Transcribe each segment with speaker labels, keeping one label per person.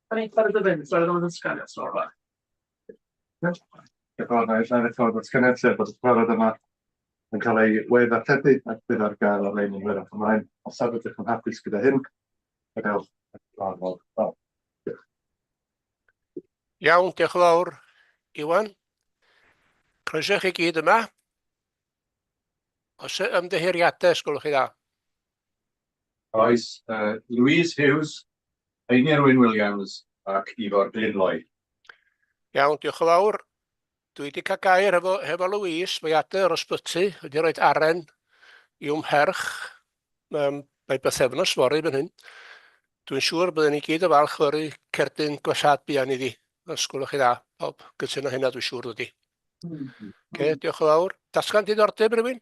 Speaker 1: Da ni'n barod i fynd, barod am y datganiad, so o'r
Speaker 2: Diolch yn fawr. Na i ddechrau efo'r datganiad, sef bod y cyfarfod yma yn cael ei we-ddarlledu ac bydd ar gael ar-lein yn hwyrach ymlaen. Os nad ydych yn hapus gyda hyn, gadewch y cyfarfod fel. Diolch.
Speaker 3: Iawn, diolch yn fawr, Iwan. Croeso i chi gyd yma. Os y ymddiheuriadau, os gwelwch chi dda.
Speaker 2: Oes, Louise Hughes, Einir Wyn Williams ac Ifor Glynloi.
Speaker 3: Iawn, diolch yn fawr. Dwi wedi cael gair hefo, hefo Louise, mae adael o'r ysbyty, wedi rhoi aren i'w mherch, um, mae bythefnos fory fan hyn. Dwi'n siŵr byddwn ni gyd yn falch o yrru cerdyn gwellhad buan iddi. Os gwelwch chi dda, pawb gytuno hynna dwi'n siŵr dydy. Mm. Okay, diolch yn fawr. Datgan diddordeb rhywun?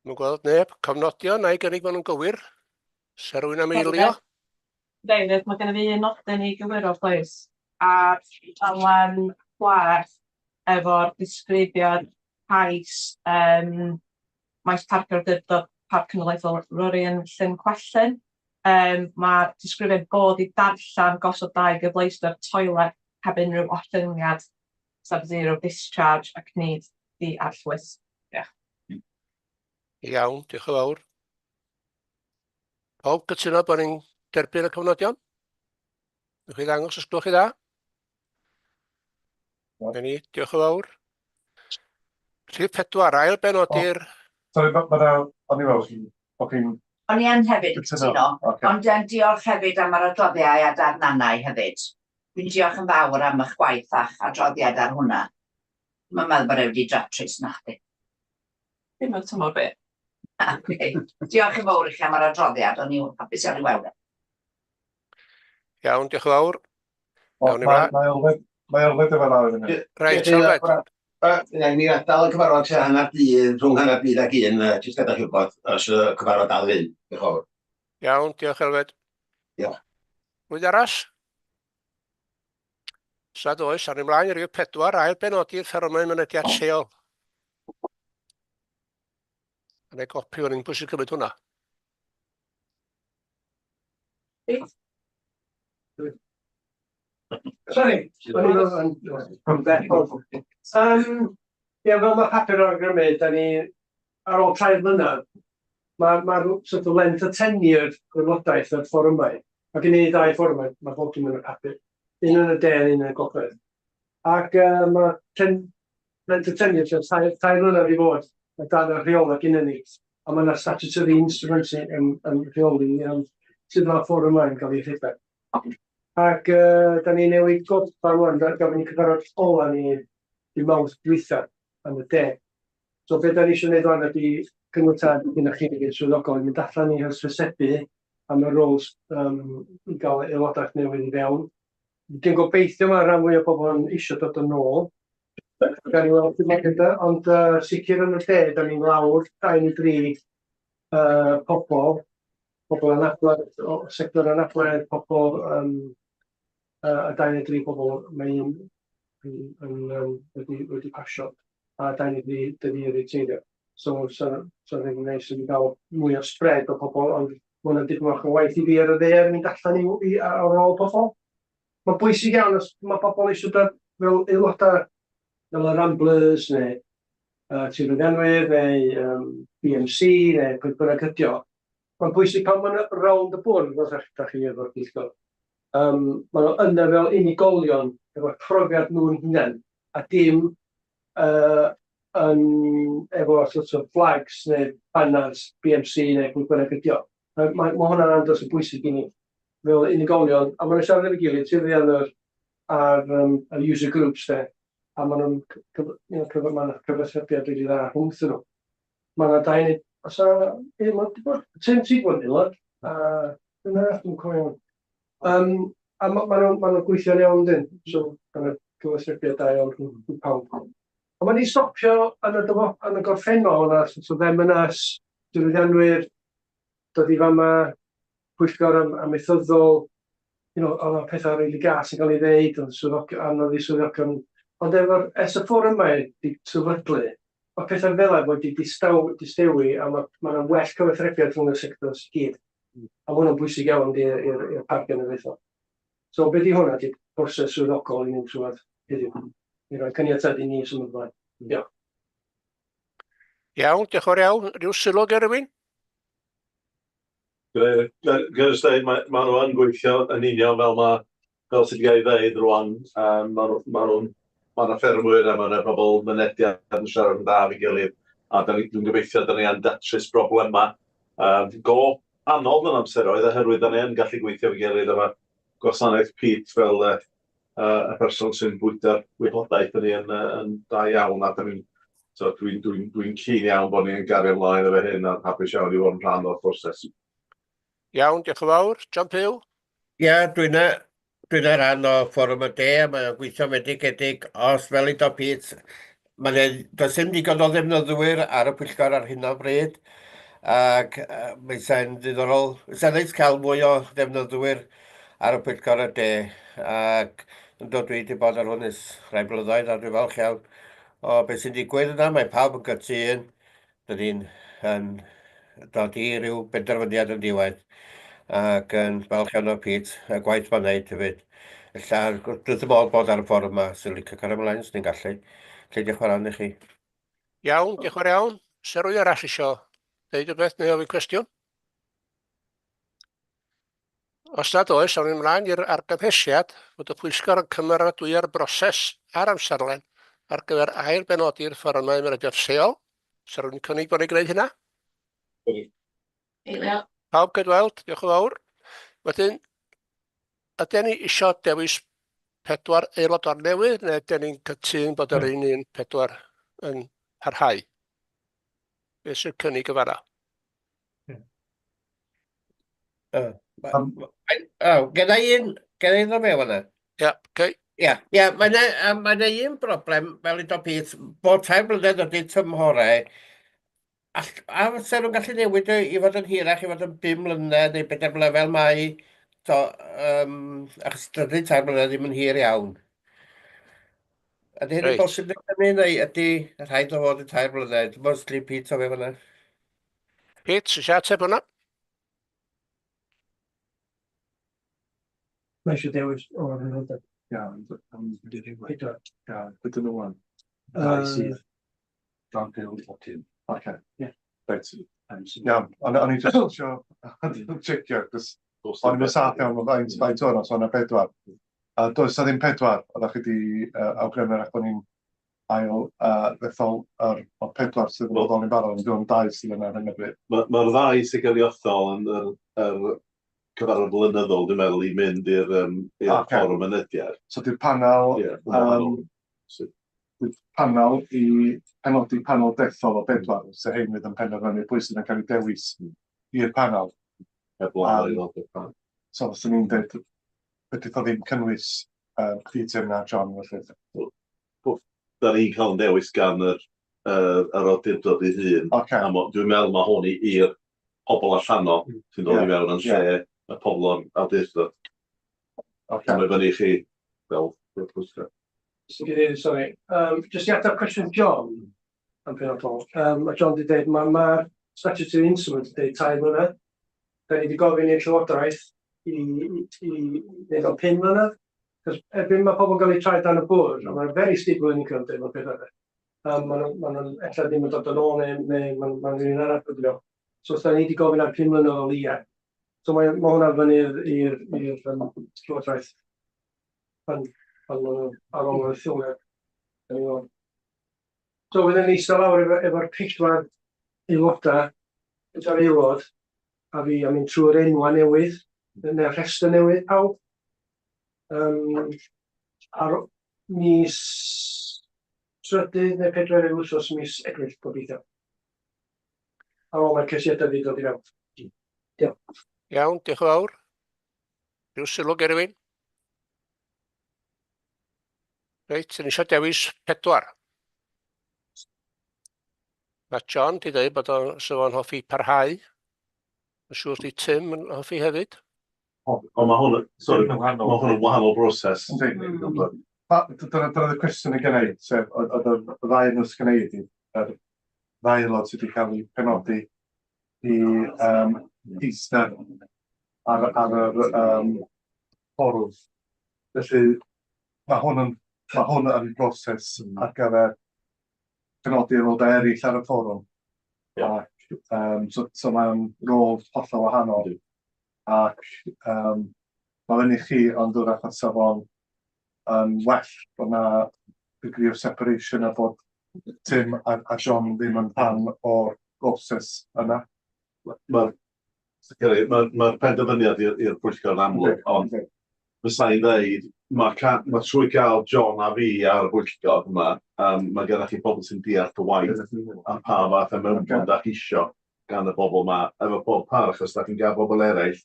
Speaker 3: Mae'n gweld neb. Cofnodion a'i gynnig maen nhw'n gywir. Sa rhywun am eilio?
Speaker 4: David, mae gennym fi un nodyn i gywiro, plîs. Ar dudalen 6 efo'r disgrifiad cais um, maes parcio awdurdod Parc Cenedlaethol Eryri yn Llyn Cwellyn. Um, mae'r disgrifiad bod i darllen gosod dau gyfleuster toilet heb unrhyw ollyngiad sef zero discharge ac nid di arllwys. Diolch.
Speaker 3: Iawn, diolch yn fawr. Pawb cytuno bod ni'n derbyn y cofnodion? Newch chi ddangos os gwelwch chi dda? Na ni, diolch yn fawr. Rhif 4, ail benodi'r...
Speaker 2: Sori, ma' ma' 'na, o'n i'n meddwl chi'n, bod chi'n...
Speaker 5: O'n i yn hefyd yn cytuno, ond yym diolch hefyd am yr adroddiau a darnannau hefyd. Dwi'n diolch yn fawr am eich gwaith a'ch adroddiad ar hwnna. Dwi'm yn meddwl bod e wedi datrys nachdi.
Speaker 4: Ddim yn tymor byr.
Speaker 5: Ocê. Diolch yn fawr i chi am yr adroddiad, o'n i'n hapus iawn i weld e.
Speaker 3: Iawn, diolch yn fawr.
Speaker 2: Wel,
Speaker 3: Awn ni
Speaker 2: mae,
Speaker 3: mlaen.
Speaker 2: mae Elfed, mae Elfed efo law i fyny.
Speaker 3: Reit, Elfed.
Speaker 6: Yy, ni adael y cyfarfod tua hanner dydd, rhwng hanner dydd ac un, yy, jyst gadael chi wybod os y cyfarfod dal i fynd. Diolch yn fawr.
Speaker 3: Iawn, diolch Elfed.
Speaker 6: Diolch.
Speaker 3: Rwy'n arall? Os nad oes, awn ni mlaen i rif 4, ail benodi'r ffermau mynediad lleol. Yna gopi o'n i'n pwysig cymryd hwnna.
Speaker 7: Sori, o'n i'n yn bell. Um, ie, fel mae papur o'r awgrymu, da ni ar ôl 3 mlynedd, mae'r ma sort of length of tenure gwybodaeth o'r fforymau. Mae gen i ddau fforymau, mae bob dim yn y papur. Un yn y de a un yn y gogledd. Ac uh, mae length of tenure tua 3 mlynedd i fod o dan y rheolau gyda ni. A mae yna statutory instruments yn rheoli sut mae'r fforymau yn cael ei rhedeg. Ac da ni newid gorffan wan, gafon ni cyfarfod ola ni di Mawrth dwytha yn y de. So be da ni eisiau gwneud wan ydy cynwytad gyda chi yn swyddogol i mynd allan i hysbysebu am y roles i gael aelodaeth newydd i fewn. Dwi'n gobeithio mae rhan fwy o bobl yn eisiau dod yn ôl. Gawn ni weld sut mae pethau, ond sicr yn y lle, da ni'n lawr dau neu dri pobl, pobl anabledd, o sector anabledd, pobl a dau neu dri pobl mae un yn wedi pasio, a dau neu dri dydi wedi teithio. So, so ddim yn neis i gael mwy o spread o pobl, ond mae hwnna'n dipyn bach o waith i fi ar y dde yn mynd allan i ar ôl pobl. Mae'n bwysig iawn os mae pobl eisiau dod fel aelodau, fel y Ramblers neu tirfeddianwyr neu BMC neu pwy bynnag ydi o. Mae'n bwysig pan maen nhw rownd y bwrdd, fel da chi efo'r pwyllgor, maen nhw yna fel unigolion efo'r profiad nhw'n hunain, a dim yn efo sort of flags neu banners BMC neu pwy bynnag ydi o. Mae hwnna'n andros o bwysig i ni fel unigolion, a maen nhw'n siarad efo'i gilydd, tirfeddianwyr a'r yr user groups de, a maen nhw'n ma' 'na cyfathrebiad rili dda rhwngthyn nhw. Mae 'na dau neu oes 'na aelod 'di bod? Tim, ti 'di bod yn aelod, a rhywun arall dwi'm yn cofio wan. A ma' nhw'n gweithio'n iawn yndyn, so ma' 'na gyfathrebiad da iawn rhwng pawb. Ond mae 'di stopio yn y dyfo- yn y gorffennol, o'na sort of them and us, diwydianwyr, dod i fama, pwyllgor am amaethyddol, oedd 'na pethau rili gas yn cael ei ddeud, oedd swyddogion, anodd i swyddogion, ond efo'r, ers y fforymau 'di sefydlu, mae pethau fel 'na wedi distaw, distewi a mae 'na well cyfathrebiad rhwng y sectors i gyd. A ma' hwnna'n bwysig iawn yndi i'r i'r parc genedlaethol. So be di hwnna? Di proses swyddogol i mynd trwad heddiw. I roi caniatâd i ni symud ymlaen. Diolch.
Speaker 3: Iawn, diolch yn fawr iawn. Rhyw sylw gen rhywun?
Speaker 8: Ga i jyst ddeud, mae ma' nhw yn gweithio yn union fel ma' fel sydd wedi cael ei ddeud rŵan. Yym ma' nhw ma' nhw'n ma' 'na ffermwyr a ma' 'na pobl mynediad yn siarad yn dda efo'i gilydd, a dan ni dwi'n gobeithio dan ni yn datrys broblemau yym go anodd yn amseroedd, oherwydd dan ni yn gallu gweithio efo'i gilydd efo gwasanaeth Pete fel yy yy y person sy'n bwydo'r wybodaeth i ni yn yy yn da iawn, a dan ni'n so dwi'n dwi'n dwi'n keen iawn bod ni'n gario ymlaen efo hyn a'n hapus iawn i fod yn rhan o'r proses.
Speaker 3: Iawn, diolch yn fawr. John Pugh?
Speaker 9: Ie, dwi'n dwi'n rhan o Fforwm y De a mae o'n gweithio'n fendigedig. Os fel udodd Pete, mae 'na, does dim digon o ddefnyddwyr ar y pwyllgor ar hyn o bryd, ac yy fysa'n ddiddorol, fysa'n neis cael mwy o ddefnyddwyr ar y pwyllgor y De, ac yndw dwi 'di bod ar hwn ers rhai blynyddoedd a dwi'n falch iawn o beth sy'n digwydd yna, mae pawb yn gytûn, dyn ni'n yn dod i ryw benderfyniad yn diwedd, ac yn falch iawn o Pete, y gwaith mae'n neud hefyd. Ella, wrth fy modd bod ar y ffordd yma, sy'n licio cario ymlaen os ni'n gallu. Lle diolch yn fawr iawn i chi.
Speaker 3: Iawn, diolch yn fawr iawn. Se rwy'n arall isio deud rhywbeth neu ofyn cwestiwn? Os nad oes, awn ni ymlaen i'r argymhelliad fod y pwyllgor yn cymeradwyo'r broses a'r amserlen ar gyfer ail benodi'r fforymau ymrediad lleol. Sa rhywun yn cynnig bod ni'n gwneud hynna?
Speaker 4: Eilio.
Speaker 3: Pawb cydweld, diolch yn fawr. Wedyn, ydyn ni isio dewis pedwar aelod o'r newydd, neu ydyn ni'n cytun bod yr un un pedwar yn parhau? Beth sy'n cynnig y fanna?
Speaker 9: O, genna i un, genna i un o fewn yna.
Speaker 3: Ia, okay.
Speaker 9: Ia, ia, mae yna mae 'na un broblem, fel udodd Pete, bob tair blynedd ydy tymhorau. All, a fysa nhw'n gallu newid o i fod yn hirach, i fod yn bum mlynedd neu bedair mlynedd fel mae, to, um, achos dydy tair mlynedd ddim yn hir iawn. Ydy hynny'n
Speaker 3: Reit.
Speaker 9: bosib wneud hynny, neu ydy rhaid o fod yn tair blynedd? Dwi'n meddwl os Pete o fe fan'na.
Speaker 3: Pete, eisiau ateb hwnna?
Speaker 7: Mae eisiau dewis o'r aelodau.
Speaker 2: Ia, ond ond
Speaker 7: Pedwar.
Speaker 2: ia, beth nhw wan? Dau
Speaker 7: sydd.
Speaker 2: John Pugh o Tim. Ocê.
Speaker 7: Ie.
Speaker 2: Reit. Iawn, o'n o'n i jyst isio checio, cos o'n i'm yn saff iawn o faint faint o'n so o'na pedwar. A does 'na ddim pedwar, oeddech chi 'di yy awgrymu wrach bod ni'n ail yy ddethol yr o'r pedwar sydd yn bodoli'n barod, ond dim ond dau sydd yna ar hyn o bryd.
Speaker 8: Mae'r ma ddau sy'n cael ei othol yn yr, yr cyfarfod blynyddol, dwi'n meddwl, i mynd i'r um, i'r
Speaker 2: Ocê.
Speaker 8: fforwm mynediad.
Speaker 2: So di'r panel
Speaker 8: Ie,
Speaker 2: yym di'r panel i penodi panel dethol o bedwar, so hein fydd yn penderfynu pwy sydd yn cael ei dewis i'r panel.
Speaker 8: Heblaw aelodau'r panel.
Speaker 2: So fyswn i'n dweud, fedrith o ddim cynnwys yy chdi Tim na John felly.
Speaker 8: Da ni'n cael yn dewis gan yr, yr, yr awdurdod ei hun.
Speaker 2: Ocê.
Speaker 8: A mo- dwi'n meddwl mae hwn i i'r pobl allanol sy'n dod
Speaker 2: Ie,
Speaker 8: i mewn yn
Speaker 2: ie.
Speaker 8: lle y pobl o'r awdurdod.
Speaker 2: Ocê.
Speaker 8: Mae fyny i chi fel fel pwyllgor.
Speaker 7: Mr Cadeirydd, sori. Um, jyst i ateb cwestiwn John yn penodol. Um, mae John wedi dweud, mae'r ma statutory instrument yn dweud tair mlynedd. Da ni wedi gofyn i'r Llywodraeth i, i, i wneud o'n pum mlynedd. Cos erbyn mae pobl yn cael eu traed dan y bwrdd, a mae'n very steep learning curve dweud mae'r pethau. Um, maen nhw, ma nhw'n ella ddim yn dod yn ôl neu, neu maen ma rhywun arall yn dod. So os da ni wedi gofyn am pum mlynedd o leia. So mae, mae hwnna fyny i'r i'r i'r um, Llywodraeth pan, pan maen nhw ar ôl yr etholiad. Da ni'n meddwl. So fydden ni eistedd lawr efo, efo'r pedwar aelodau, pedwar aelod, a fi a mynd trwy'r enwa newydd, neu'r rhestr newydd pawb. Um, ar mis trydydd neu pedwerydd wythnos mis Ebrill, gobeithio. Ar ôl mae'r ceisiadau wedi dod i fewn. Diolch.
Speaker 3: Iawn, diolch yn fawr. Rhyw sylw gen rhywun? Reit, yn eisiau dewis pedwar. Mae John di dweud bod o'n sef o'n hoffi parhau. Mae'n siŵr di Tim yn hoffi hefyd.
Speaker 8: Ond mae hwn, sorry, mae hwn yn wahanol broses.
Speaker 2: Yndi. Dyna dyna cwestiwn i gynna i, sef oedd oedd y ddau enw sgynna i ydi, yr ddau aelod sydd wedi cael eu penodi i yym... eistedd ar ar yr yym fforwm. Felly ma' hwn yn ma' hwn yn broses ar gyfer penodi aelodau eraill ar y fforwm. Ac yym so so mae o'n rôl hollol wahanol ac yym ma' fyny i chi ond wrach fysa fo'n yn well bod 'na degree of separation a bod Tim a a John ddim yn rhan o'r broses yna.
Speaker 8: Mae'r mae'r mae'r penderfyniad i'r i'r pwyllgor yn amlwg, ond fysa i'n ddeud, mae ca- ma' trwy gael John a fi ar y bwyllgor yma, yym ma' gennych chi pobl sy'n deall y waith a pa fath o mewnbwn dach chi isio gan y bobl 'ma, efo pob parch, os dach chi'n gael bobl eraill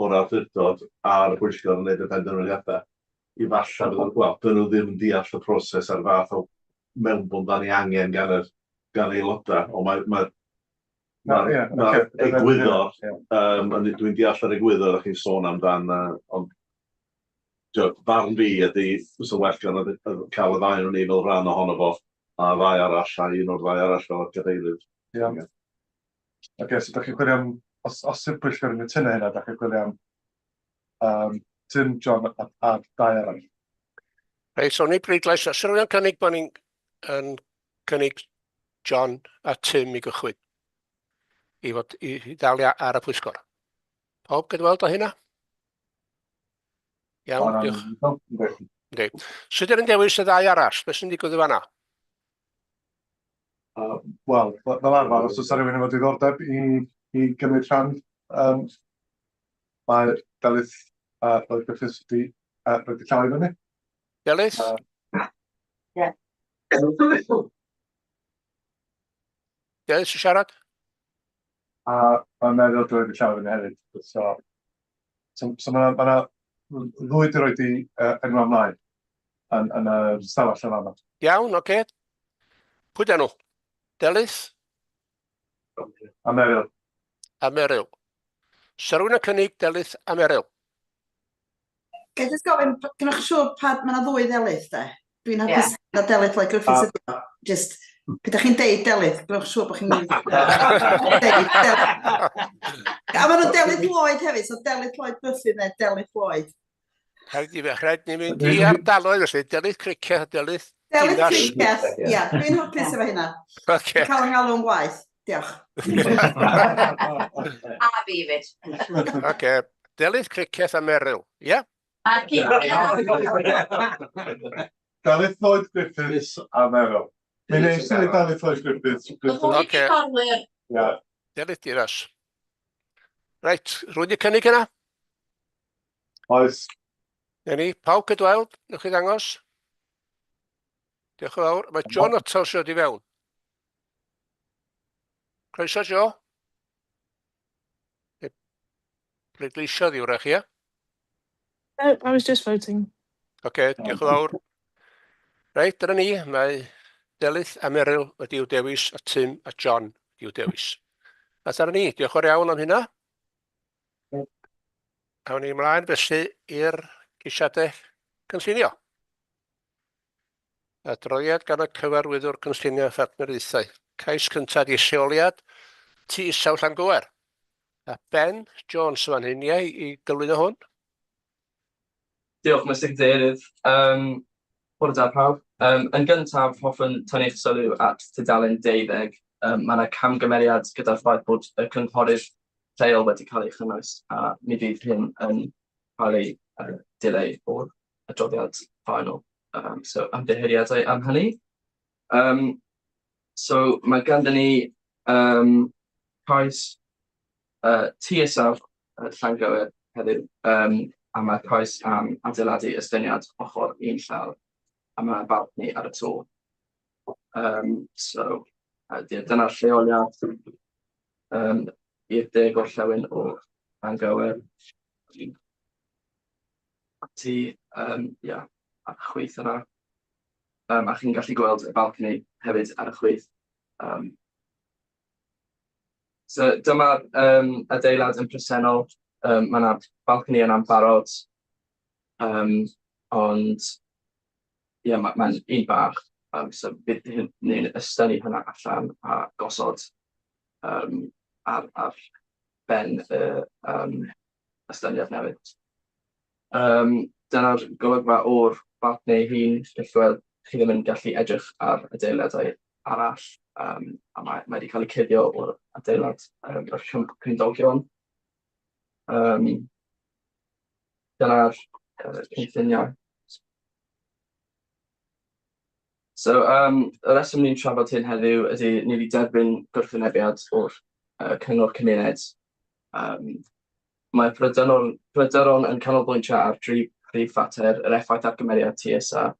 Speaker 8: o'r awdurdod ar y pwyllgor yn wneud y penderfyniadau, efallai fyddan nhw, wel, dyn nhw ddim yn deall y proses a'r fath o mewnbwn dan ni angen gan yr gan aelodau, ond mae mae'r mae'r mae'r egwyddor, yym dwi'n deall yr egwyddor o'ch chi'n sôn amdan, ond tibod, barn fi ydy, fysa well gan y cael y ddau o'n ni fel rhan ohono fo, a ddau arall, a un o'r ddau arall fel cadeirydd.
Speaker 2: Iawn. Ocê, so dach chi'n chwilio am, os os yw'r pwyllgor yn cytuno hynna, dach chi'n chwilio am yym Tim, John a a dau arall.
Speaker 3: Reit, so ni bleidlais, os rhywun yn cynnig bod ni'n yn cynnig John a Tim i gychwyn i fod i, i ddal ar y pwyllgor. Pawb gydweld o hynna? Iawn, diolch. Yndi. Sut ydyn ni'n dewis y ddau arall? Beth sy'n digwydd yn fan'na?
Speaker 2: Wel, fel arfer, os oes rhywun efo diddordeb i, i gymryd rhan, um, mae Delyth uh, Lloyd Griffiths wedi uh, rhoi llaw i fyny.
Speaker 3: Delyth?
Speaker 5: Ie.
Speaker 3: Delyth sy'n siarad?
Speaker 2: A mae Meryl wedi rhoi llaw i fyny hefyd. So, so, so mae yna ma ddwy wedi rhoi di uh, enw ymlaen yn, yn y stafell yma. yma.
Speaker 3: Iawn, oce. Okay. Pwy dyn nhw? Delyth?
Speaker 2: A Meryl.
Speaker 3: A Meryl. Sa rhywun yn cynnig Delyth a Meryl?
Speaker 10: Ga i jyst gofyn, gynnoch chi siŵr pa, mae yna ddwy Delyth de? Dwi'n hapus yeah. Delyth Lloyd Griffiths ydi o. Just, pe da chi'n deud Delyth, gwnewch siŵr bod chi'n deud Delyth. A maen nhw'n Delyth Lloyd hefyd, so Delyth Lloyd Griffith neu Delyth Lloyd.
Speaker 3: Rhaid i rhaid ni fynd i ardaloedd felly, Delyth Cricieth a Delyth
Speaker 10: Delyth Cricieth, ia, dwi'n hapus efo hynna.
Speaker 3: Okay.
Speaker 10: Cael yng ngalw'n waith. Diolch.
Speaker 5: A fi fyd.
Speaker 3: Oce. Delyth Cricieth a Meryl. Ie?
Speaker 5: A ti.
Speaker 2: Delyth Lloyd Griffiths a Meryl. Mi wnes i ddeud Delyth Lloyd Griffiths.
Speaker 3: Oce.
Speaker 2: Ie.
Speaker 3: Delyth Dinas. Reit, rwy'n di cynnig yna?
Speaker 2: Oes.
Speaker 3: Na ni, pawb cydweld, newch chi ddangos. Diolch yn fawr. Mae John Nuttall sydd wedi fewn. Croeso, Joe. Pleidleisio ddi wrach, ie?
Speaker 1: No, I was just voting.
Speaker 3: Oce, okay, diolch yn fawr. Reit, dyna ni. Mae Delyth a Meryl wedi i'w dewis, a Tim a John wedi i'w dewis. A dyna ni. Diolch yn fawr iawn am hynna. Awn ni ymlaen felly i'r ceisiadau cynllunio. Adroddiad gan y Cyfarwyddwr Cynllunio a Phartneriaethau. Cais cyntaf ydi lleoliad Tŷ Isaw Llangywer. A Ben Jones yn fan hyn, ie, i gyflwyno hwn.
Speaker 1: Diolch, Mister Cadeirydd. Um, bore da pawb. Um, yn gyntaf, hoffwn tynnu'ch sylw at tudalen 12. Um, mae yna camgymeriad gyda'r ffaith bod y cynghorydd lleol wedi cael ei chynnwys a mi fydd hyn yn cael ei uh, dileu o'r adroddiad final. So ymddiheuriadau am hynny. So mae ganddyn ni um, cais TSF Llangywer heddiw, um, a mae cais am adeiladu estyniad ochr un llawr, a mae balcony ar y to. So, dyna'r lleoliad i'r de gorllewin o Llangywer. Ati, um, ia, ar y chwith yna. Um, a chi'n gallu gweld y balcony hefyd ar y chwith. So dyma'r um, adeilad yn presennol. Um, mae yna balcony yna'n barod, ond ie, mae'n ma un bach. So bydd ni'n ystynnu hynna allan a gosod um, ar, ar ben y um, estyniad newydd. Um, dyna'r golygfa o'r balcony ei hun, felly wel, chi ddim yn gallu edrych ar adeiladau arall, um, a mae, mae wedi cael ei cuddio o'r adeilad um, yr cymdogion. Um, dyna'r cynlluniau. So, um, y reswm ni'n trafod hyn heddiw ydy ni wedi derbyn gwrthwynebiad o'r Cyngor Cymuned. Um, mae pryderon, pryderon yn canolbwyntio ar dri prif fater, yr effaith ar gymeriad TSA,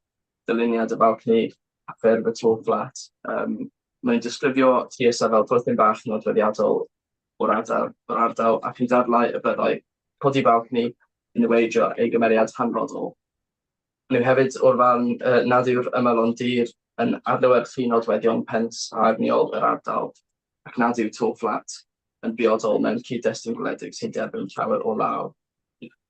Speaker 1: dyluniad y balcony a ffurf y to fflat. Um, mae'n disgrifio TSA fel bwthyn bach nodweddiadol o'r ardal, o'r ardal ac yn dadlau y byddai codi balcony yn niweidio ei gymeriad hanfodol. Maen nhw hefyd o'r farn nad yw'r ymylon dir yn adlewyrchu nodweddion pensaernïol yr ardal ac nad yw to fflat yn briodol mewn cyd-destun gwledig sy'n derbyn llawer o law.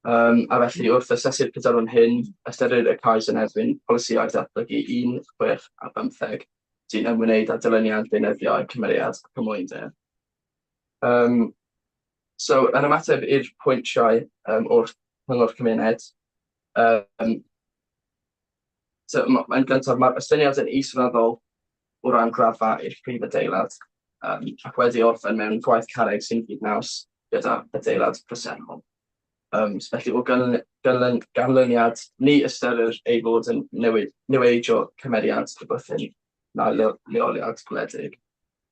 Speaker 1: Um, a felly wrth asesu'r pryderon hyn, ystyrir y cais yn erbyn polisïau datblygu 1, 6 a 15 sy'n ymwneud â dilyniant deunyddiau, cymeriad ac ymwynder. Um, so, yn ymateb i'r pwyntiau um, o'r Cyngor Cymuned, Um, so, yn gyntaf, mae'r estyniad yn israddol o ran graddfa i'r prif adeilad, um, ac wedi orffen mewn gwaith carreg sy'n gydnaws gyda adeilad presennol. Um, so felly, o ganlyn, ganlyniad, ni ystyrir ei fod yn newid, niweidio cymeriad y bwthyn na leoliad gwledig.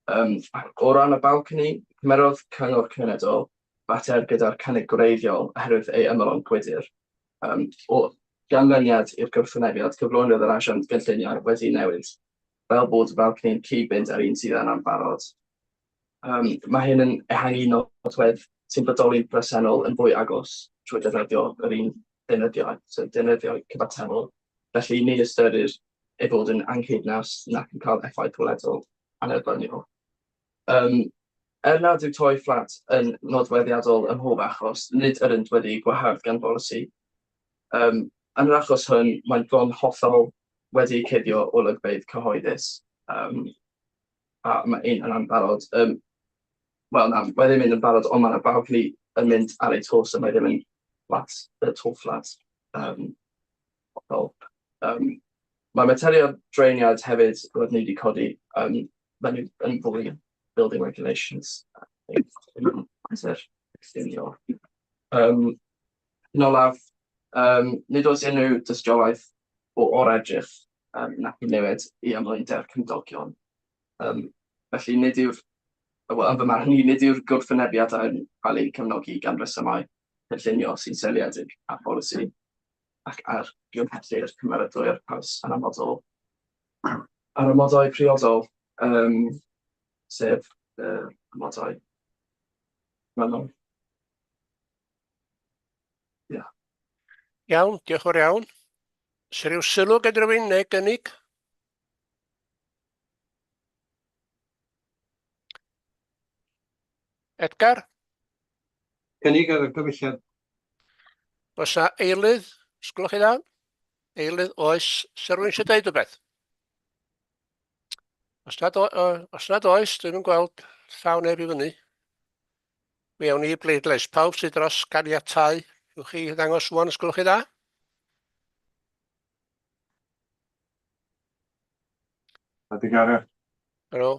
Speaker 1: Um, ac o ran y balcony, cymerodd Cyngor Cymunedol fater gyda'r cynnig gwreiddiol oherwydd ei ymylon gwydr. Um, o ganlyniad i'r gwrthwynebiad, cyflwynodd yr asiant gynlluniau wedi newid, fel bod y balcony'n cyd-fynd â'r un sydd yna'n barod. Um, mae hyn yn ehangu nodwedd sy'n bodoli'n bresennol yn fwy agos trwy defnyddio yr un deunyddiau, so deunyddiau cyfatebol. Felly ni ystyrir ei fod yn anghydnaws nac yn cael effaith weledol annerbyniol. Um, er nad yw toi fflat yn nodweddiadol ym mhob achos, nid ydynt wedi'u gwahardd gan bolisi. Um, yn yr achos hwn, mae'n bron hollol wedi'i cuddio o olygfeydd cyhoeddus. Um, a mae un yna'n barod. Um, Wel na, mae ddim un yn barod, ond mae yna balcony yn mynd ar ei to, so mae ddim yn fflat, y to fflat. Um, hollol. Um, mae materion draeniad hefyd roedd ni wedi codi, um, maen nhw yn fwy building regulations. Amser llunio. Um, yn olaf, um, nid oes unrhyw dystiolaeth o oredrych um, nac i newid i ymlwynder cymdogion. Um, felly nid yw'r, wel, yn fy marn i, nid yw'r gwrthwynebiadau'n cael eu cefnogi gan resymau cynllunio sy'n seiliedig ar bolisi ac ar gymhellir cymeradwyo'r cais yn amodol ar amodau priodol, um, sef amodau mewnol. Yeah.
Speaker 3: Iawn, diolch yn fawr iawn. Sy'n rhyw sylw gen rhywun neu gynnig? Edgar?
Speaker 7: Cynnig ar y gyfeilliad.
Speaker 3: Oes na eilydd, os gwelwch chi dda? Eilydd, oes. Sy'n rhywun eisiau dweud rhywbeth? Os nad, os nad oes, dwi'n yn gweld llaw neb i fyny. Mi awn ni i bleidlais. Pawb sydd dros ganiatau, ewch chi ddangos rwan os gwelwch chi dda?
Speaker 2: A di Gareth.
Speaker 3: Helo.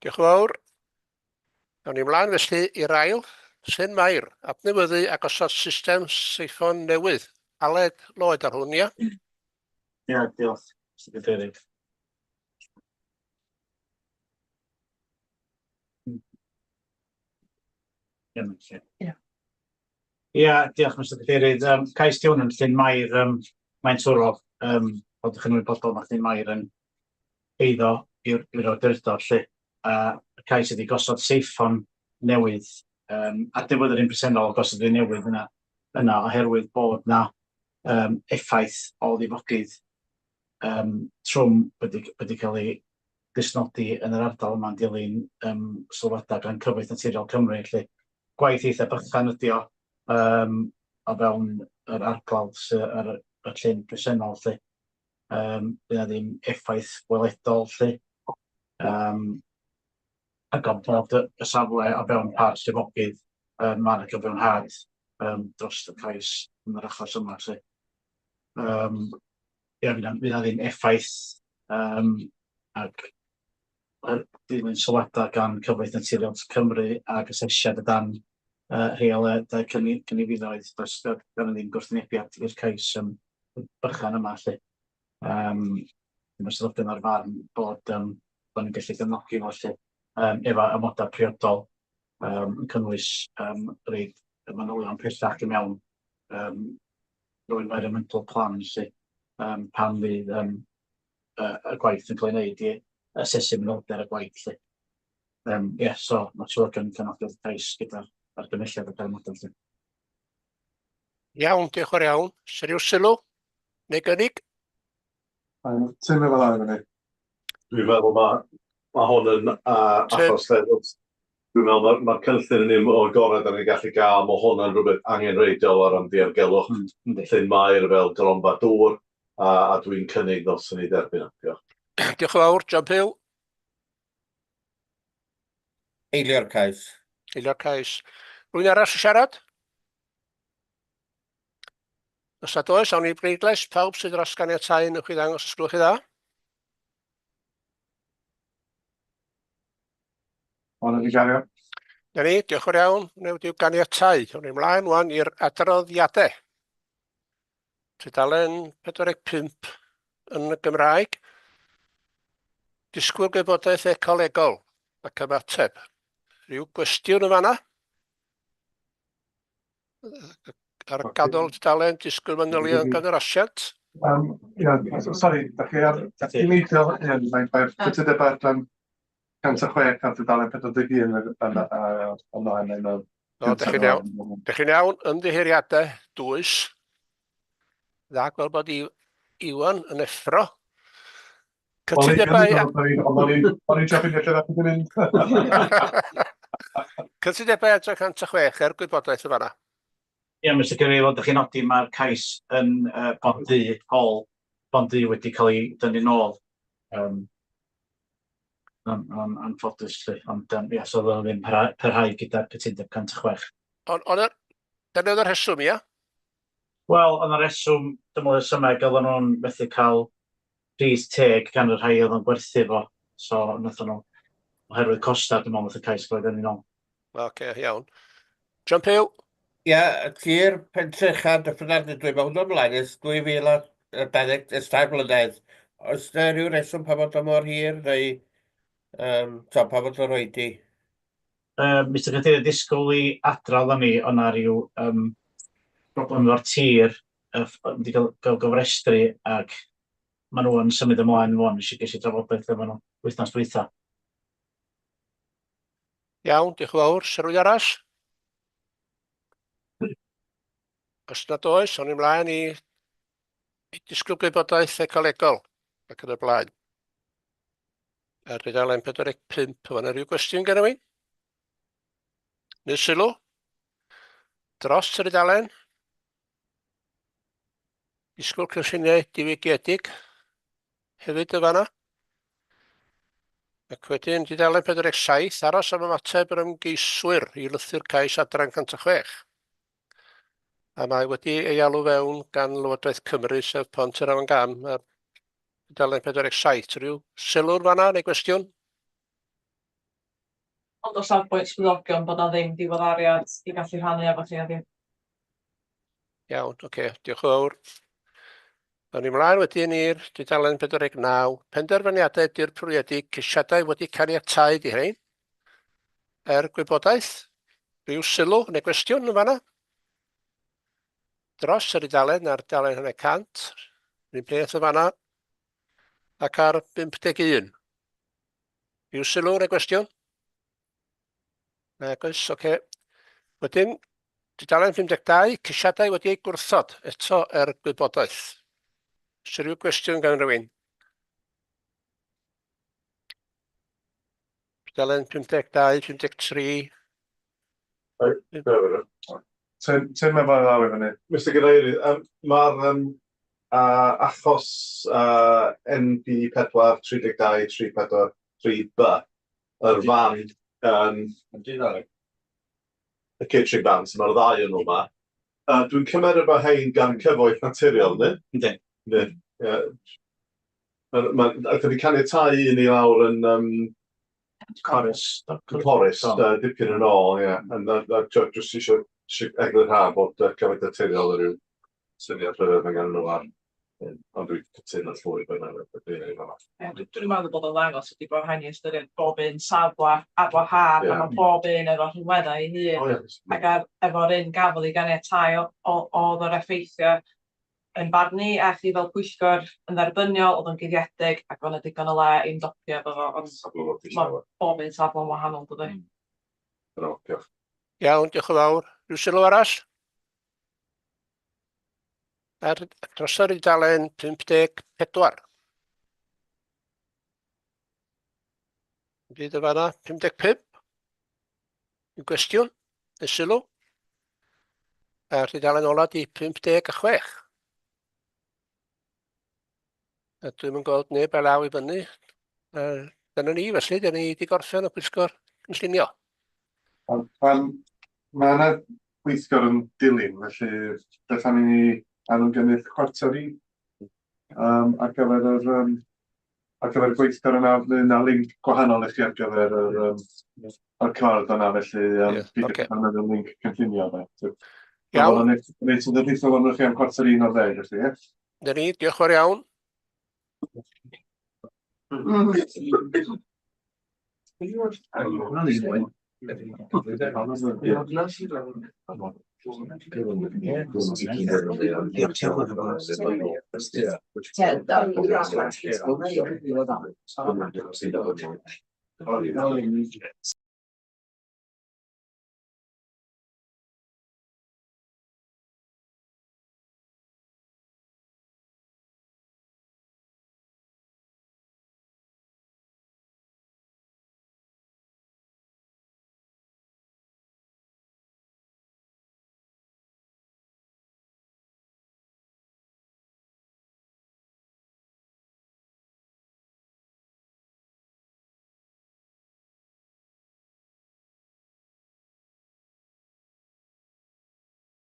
Speaker 3: Diolch yn fawr. Awn ni mlaen felly i'r ail, Llyn Mair, adnewyddu a gosod system seiffon newydd. Aled Lloyd ar hwn, ia?
Speaker 11: Ia, diolch, Mr Cadeirydd. Ia, Ia, diolch Mr Cadeirydd. Um, cais di hwn yn Llyn Mair, um, mae'n twrol, um, bod chi'n wybodol mae Llyn Mair yn eiddo i'r awdurdod 'lly. A y cais ydy gosod seiffon newydd, um, adnewyddu'r un presennol a gosod un newydd yna, yna oherwydd bod na um, effaith o lifogydd um, trwm wedi, wedi cael ei glustnodi yn yr ardal yma'n dilyn um, sylwadau gan Cyfoeth Naturiol Cymru. Felly, gwaith eitha bychan ydi o um, o fewn yr arglawdd sydd ar y llyn presennol. Felly. Um, bydd na ddim effaith weledol, lly. Um, Ac am bod y y safle o fewn parth llifogydd, yym ma' 'na gyfiawnhad yym dros y cais yn yr achos yma 'lly. Yym ia, fydd 'na fydd 'na ddim effaith yym ag yy dilyn sylwadau gan Cyfoeth Naturiol Cymru ag asesiad o dan yy rheoliadau cynefinoedd, does gynnon ddim gwrthwynebiad i'r cais yym bychan yma 'lly. Yym ma'r swyddogion o'r farn bod yym bod ni'n gallu gefnogi fo 'lly yym efo amodau priodol yym yn cynnwys yym roid y manylion pellach i mewn yym drwy environmental plan 'lly yym pan fydd yym y y gwaith yn cael ei wneud i asesu manylder y gwaith 'lly. Yym ie, so ma'r swyddogion yn cefnogi'r cais gyda'r argymhelliad ac amodau 'lly.
Speaker 3: Iawn, diolch yn fawr iawn. Oes 'na ryw sylw neu gynnig?
Speaker 2: Tim efo law i fyny.
Speaker 8: Dwi'n meddwl ma' ma' hwn yn uh, achos lle dwi'n meddwl mae'r ma cynllun yn un o'r gorau da ni'n gallu gael, mae hwn yn rhywbeth angenrheidiol o ran diogelwch Llyn Mair fel gronfa dŵr, a, a dwi'n cynnig ddylswn ni dderbyn o. Diolch.
Speaker 3: Diolch yn fawr, John Pugh.
Speaker 9: Eilio'r cais.
Speaker 3: Eilio'r cais. Rwy'n arall i siarad? Os nad oes, awn ni i bleidlais. Pawb sydd dros ganiatáu, newch chi ddangos os gwelwch chi dda.
Speaker 2: Ond wedi gario.
Speaker 3: Na ni, diolch yn fawr iawn. Newid i'w ganiatáu. Awn ni ymlaen wan i'r adroddiadau. Tudalen 45 yn y Gymraeg. Disgwyl gwybodaeth ecolegol ac ymateb. Rhyw gwestiwn yn fanna? Ar y ganol tudalen, disgwyl manylion gan yr asiant.
Speaker 2: Um, ia, sori, da chi ar... Da chi'n neidio hyn, mae'n mae'r cytundeb adran 106 ar tudalen 41 yn ymlaen yn y...
Speaker 3: O, da chi'n iawn. Da chi'n iawn, ymddiheuriadau dwys. Dda gweld bod Iwan yn effro. Cytundebau...
Speaker 2: O'n i'n trio ffeindio lle nath i mynd.
Speaker 3: Cytundebau adran 106 er gwybodaeth yn fanna.
Speaker 11: Ie, Mister Cadeirydd, fel dach chi'n nodi, mae'r cais yn uh, Bont Ddu, Hall Bont Ddu wedi cael ei dynnu nôl. Um, an, an, anffodus, lly. Ond um, ia, so oedd ddim parhau, parhau gyda'r cytundeb 106.
Speaker 3: Ond on, dyna oedd y rheswm, ia?
Speaker 11: Wel, oedd yna reswm, dyma resymeg, oedden nhw'n methu cael pris teg gan y rhai oedd o'n gwerthu fo. So, wnaethon nhw, oherwydd costau, dwi'n meddwl, nath y cais gael ei dynnu nôl.
Speaker 3: Oce, iawn. John Pugh?
Speaker 9: Ia, tir Pentre Ucha, Dyffryn Ardudwy, mae hwnnw ymlaen ers 2020, ers tair blynedd. Oes 'na ryw reswm pam bod o mor hir, neu um, to, pam bod o'n oedi?
Speaker 11: Mister Cadeirydd, disgwyl i adra oedden ni, o'na ryw um, broblem efo'r tir uh, wedi cael, cael gofrestru ac maen nhw yn symud ymlaen rwan, nes i ges i drafodaeth efo nhw wythnos dwytha.
Speaker 3: Iawn, diolch yn fawr. Sylw arall? Os nad oes, o'n ymlaen i, i disgwyl gwybodaeth ecolegol ac yn y blaen. Ar dudalen 45, mae yna rhyw gwestiwn gen i? Neu sylw? Dros y dudalen? Disgwyl cynlluniau diwygiedig hefyd yn fanna. Ac wedyn dudalen 47, aros am ymateb yr ymgeiswyr i lythyr cais adran 106. A mae wedi ei alw fewn gan Lywodraeth Cymru, sef Pont yr Afon Gam, ar dudalen 47. Rhyw sylw'r fanna neu gwestiwn?
Speaker 4: Ond o safbwynt swyddogion bod 'na ddim diweddariad i gallu rhannu efo chi heddiw.
Speaker 3: Iawn, oce, okay, diolch yn fawr. Awn ni mlaen wedyn i'r dudalen 49, penderfyniadau dirprwyedig, ceisiadau wedi caniatáu di rhein. Er gwybodaeth, rhyw sylw neu gwestiwn yn fanna? Dros y dudalen a'r dudalen hanner cant, rhywun peth yn fanna, ac ar 51. Rhyw sylw neu gwestiwn? Nag oes, oce. Okay. Wedyn, tudalen 52, ceisiadau wedi eu gwrthod, eto er gwybodaeth. Oes rhyw gwestiwn gan rywun? Tudalen 52, 53.
Speaker 2: Ti'n meddwl bod lawr i fyny?
Speaker 8: Mr Cadeirydd, um, mae'r um, achos uh, NP 4 32 343B, yr fan y catering vans, mae'r ddau yn nhw yma. Dwi'n cymeryd bod hein gan Cyfoeth Naturiol, yndi?
Speaker 11: Yndi.
Speaker 8: Yndi, ie. Ac wedi caniatáu un i lawr yn
Speaker 11: Corus.
Speaker 8: Corus, dipyn yn ôl, ie. Jyst eisiau eglurhad bod Cyfoeth Naturiol yn rhyw syniad rhyfedd mae gan nhw ar hyn. Ond dwi'n cytuno llwyr fan'na.
Speaker 4: Dwi'n meddwl bod o'n ddangos ydy bod rhaid ni ystyried bob un safle ar wahân, a mae bob un efo rhinweddau ei hun. Ac ar, efo'r un gafodd ei ganiatáu, oedd yr effeithiau yn barn ni a chi fel pwyllgor yn dderbyniol, oedd o'n guddiedig ac oedd 'na digon o le i ymdopi efo fo, ond mae bob un safle'n wahanol, dydy.
Speaker 8: Diolch.
Speaker 3: Iawn, diolch yn fawr. Rhyw sylw arall? Ar drosodd i dudalen 54. Byd y fanna, 55. Un gwestiwn, neu sylw. A'r dudalen ola di 56. A dwi'm yn gweld neb â law i fyny. Dyna ni felly, dyna ni wedi gorffen y pwyllgor cynllunio.
Speaker 2: Ond mae yna pwyllgor yn dilyn, felly beth am i ni ail-ymgynnull chwarter i ar gyfer yr ar gyfer y gweithgor yna, fydd yna link gwahanol i chi ar gyfer yr yr cyfarfod yna, felly peidiwch â defnyddio link cynllunio de.
Speaker 3: Iawn.
Speaker 2: Reit, yn rhithiol arnoch chi am 11:15, felly, ie?
Speaker 3: 'Na ni, diolch yn fawr iawn.
Speaker 5: Ie.